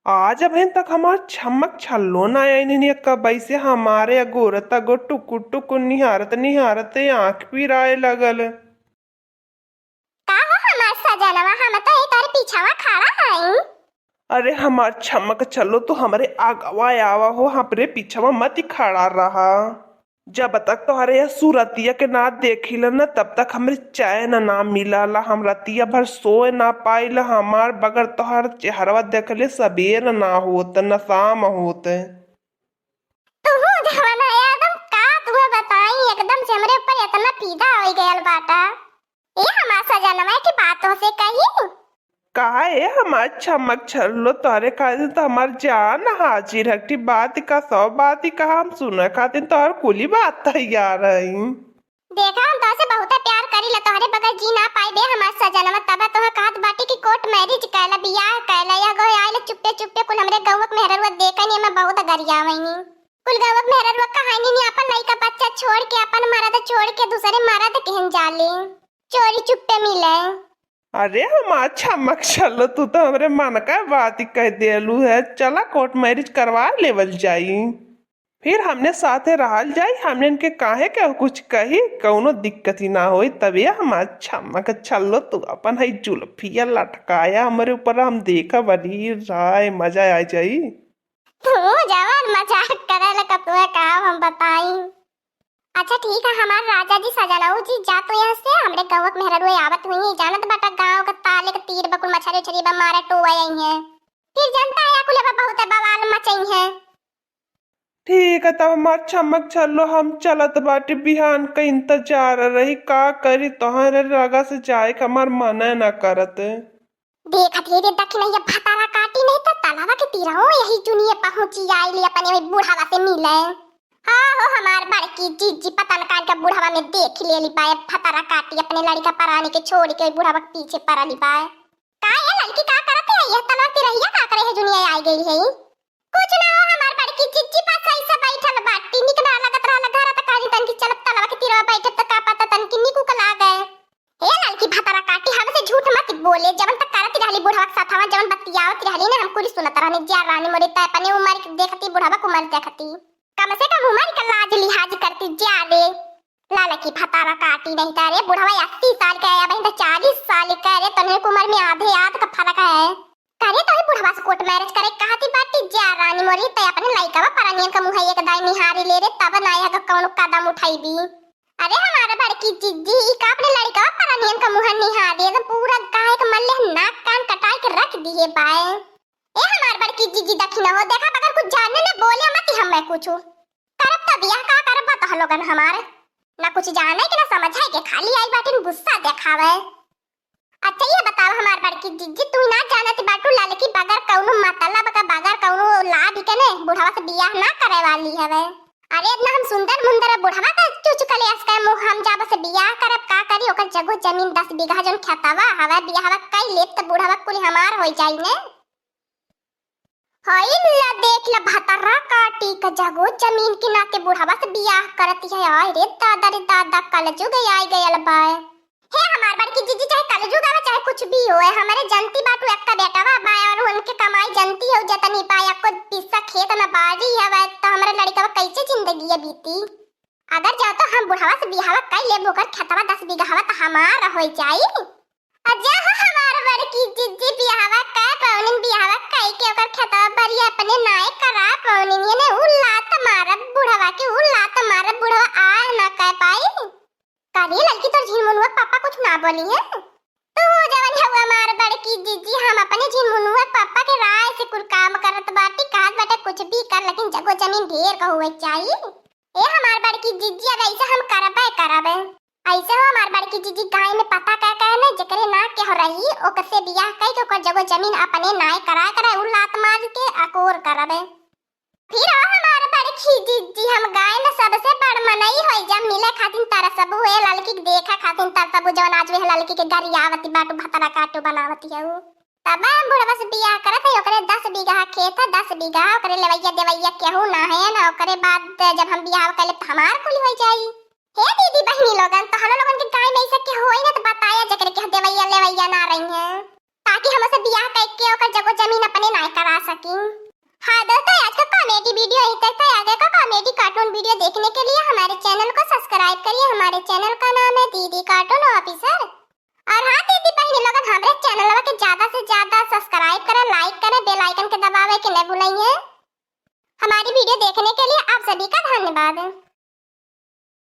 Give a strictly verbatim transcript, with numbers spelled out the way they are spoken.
आज अबहिन तक हमार छमक छल्लो ना आइन, इन्हीं कबई से हमारे अगोरत अगो टुकुर टुकुर निहारत निहारत आँख पिराए लगल। का हो हमार सजनवा, हम तो यही तोहरे पीछवा खड़ा हई। अरे हमार छमक छल्लो, तू हमरे आगवा आवा हो, हमरे पीछवा मत खड़ा रहा। जब तक तोहरे यह सूरतिया के ना देखिला न, तब तक हमरे चैन ना मिलाला। हम रतिया भर सोए ना पाइला, हमार बगैर तोहर चेहरवा देखले सबेर ना होत, न शाम होत। तू जवन है एकदम का तुहे बताई, एकदम से हमरे ऊपर इतना फीदा होइ गयल बाटा। ए हमार सजनवा की बातों से कही। का ए हमार छमक छल्लो, तोहरे खातिर तो हमार जान हाजिर है। ठी बात का सौ बात ही कहा, हम सुने खातिर तोहर कुली बात तैयार है। देखा, हम तोहसे बहुते प्यार करीला, तोहरे बगैर जी ना पाइबे हमार सजनवा। तब तोहे कहत बाटी कि कोर्ट मैरिज कैला, बियाह कैला, यह गोहे आइल चुप्पे चुप्पे कुल हमरे गौवक मेहररुआ देखनी, मैं बहुत गरियावैनी। कुल गौवक मेहररुआ कहानी नी, अपन लइका बच्चा छोड़ के, अपन मरद छोड़ के दूसरे मरद केहन जाले, चोरी चुप्पे मिले। अरे हमार छमक छल्लो, तू तो हमरे मन का बात ही कह देलू है। चला कोर्ट मैरिज करवा लेवल जाई, फिर हमने साथे रहल जाई। हमने इनके काहे के कुछ कही, कौनो दिक्कत ही ना होई। तबे हमार छमक छल्लो, तू अपन है जुल्फिया लटकाया हमरे ऊपर, हम देखा बड़ी राय मजा आ जाई। तू जवन मजाक करे लगा, तुहे का हम बताई। अच्छा ठीक है हमार राजा जी, सजनऊ जी, जा तू यहाँ से। हमरे गौवक मेहररुए आवत हुई, जानत बाटा गाँव के ताले के तीर बकुल मछरी उछरी बा मारे टोए आई है। फिर जनता है कुल बा बहुत बवाल मचई है। ठीक है, तब हमार छमक छल्लो, हम चलत बाटी, बिहान का इंतजार रही। का करी, तोहरे रगा से जाए के हमार मन ना करत। देखत हे रे दखिनैया भतारा काटी नहीं तो तलवा के तीरहो यही जुनिये पहुँची आइली अपने वही बुढ़ावा से मिले। हाँ हो हमार बड़की जीजी पता न कान के बुढ़ावा में देख लेली पाए भतारा काटी अपने लड़िका परानी के छोड़ के वही बुढ़ावा के पीछे पड़ली पाए। का ये लड़की का करत है? यह तलवा तिरहिया का करे है जुनिया आई गई है? कुछ ना हो हमार बड़की जीजी, बस ऐसे बैठल बाटी, निक ना लगत रहल घर त कहली तनकी चलब तलवा के तीरवा बैठब त का पता तनकी निकु के लागे। हे लड़की भतारा काटी, हमसे झूठ मत बोले, जवन तक करत रहली बुढ़वा के साथवा, जवन बतियावत रहली ने हम कुली सुनत रहनी। जा रानी मोरी, तै अपने उमर के देखती बुढ़वा के उमर देखती, कम से कम उमर के लाज लिहाज करती जा रे। लड़की भतारा काटी नहीं त रे बुढ़वा अस्सी साल के आया बहिन त चालीस साल के रे, तने के उमर में आधे आध का फर्क है। करे तो ही बुढ़वा से कोर्ट मैरिज करे कहती बाटी जा रानी मोरी, तै अपने लइकवा परनियन का मुँह एक दाई निहारी ले रे, तब ना आया कौनो कदम उठाई दी। अरे हमारा बड़की जिज्जी, ई का अपने लड़िकवा परनियन का मुँह निहारी, एकदम पूरा गाय के मल्ले नाक कान कटाई के रख दिए बाए। ए हमार बड़की जिज्जी दखिना हो, देखा बगैर कुछ जाने ने बोले मत ही हमें कुछ। करब त बियाह का करब बता लोगन हमार। ना कुछ जाने के ना समझे के, खाली आई बाटिन गुस्सा देखावे। अच्छा ये बताओ हमार बड़की जिज्जी, तू ना जानत बाटू ललकी बगैर कौनो मतलब का, बगैर कौनो लाभ के ने बुढ़वा से बियाह ना करे वाली हवे। अरे इतना हम सुंदर मुंदर बुढ़वा का चुचकले अस के मुँह हम जाब से बियाह करब का करी, ओकर जगह जमीन दस बीघा जौन खेतवा हवे बियाहवा कई लेब त बुढ़वा कुल हमार हो जाई ने। हई ला देख ला भतरा काटी का जगो जमीन के नाते बुढ़वा से बियाह करती है। आय रे दादा रे दादा, कलजुग आई गयल बा। हे हमार बड़की जिज्जी, चाहे कलजुग आवे चाहे कुछ भी होए, हमरे जनती बाटू एक्का बेटवा बा और उनके कमाई जनती हो जतनी बा, एक्को पिस्सा खेत न बाड़ी हवे, त हमरे लड़िकवा कैसे जिंदगी बीती? अगर जाओ तो हम बुढ़वा से बियाहवा कई लेब, ओकर खेतवा दस बीघा हवा त हमार हो जाई। अच्छा हो हमार बड़की जिज्जी बियाहवा कै पौनिन बियाहवा कई के ओकर खेतवा बरिया अपने नाय करा पौनिन, ये ने उ लात मारब बुढ़वा के, उ लात मारब बुढ़वा आह ना कै पाई। का रे ललकी तोर झिनमुनुआ पापा कुछ ना बोली है? तू हो जवन हऊ हमार बड़की जिज्जी, हम अपने झिनमुनुआ पापा के राय से कुल काम करत बाटी, कहत बाटे कुछ भी कर लेकिन जगो जमीन ढेर का होवे चाही। ए हमार बड़की जिज्जी, अब ऐसे हम करबे करबे। ऐसे हो हमार बड़की जिज्जी, गाँव में पता कह कहे ने जेकरे ना केहू रही, ओकर से बियाह कई के ओकर जगो जमीन अपने नाय कराए कराए, उ लात मार के अकोर करबे। फिर हो हमार बड़की जिज्जी, हम गाँव में सबसे बड़ मनई होई, जब मिले खातिर तरसबू, ए ललकी के देखे खातिर तरसबू, जवन आज वह ललकी के गरियावती बाटू भतरा काटू बनावती है उ। तब हम बुढ़वा से बियाह करत है, ओकरे दस बीघा खेत है, दस बीघा, ओकरे लेवैया देवैया केहू ना है ना। ओकरे बाद जब हम बियाह कर लेब त हमार कुल हो जाई। हे दीदी बहिनी लोगन, तोहरो लोगन के गाँव में ऐसा के होई ना त बताया, जेकरे के देवैया लेवैया ना रही है। त ताकि हम उसे बियाह करके ओकर जगह जमीन अपने नाय करा सकी। हाँ दोस्तों, आज का कॉमेडी वीडियो यहीं तक था। आगे का कॉमेडी कार्टून वीडियो देखने के लिए हमारे चैनल को सब्सक्राइब करिए। हमारे चैनल का नाम है दीदी कार्टून ऑफिसर। और हाँ दीदी बहनी लोगन, हमारे चैनलवा के ज्यादा से ज्यादा सब्सक्राइब करें, लाइक करें, बेल आइकन के दबावे के न भूलें। हमारी वीडियो देखने के लिए आप सभी का धन्यवाद।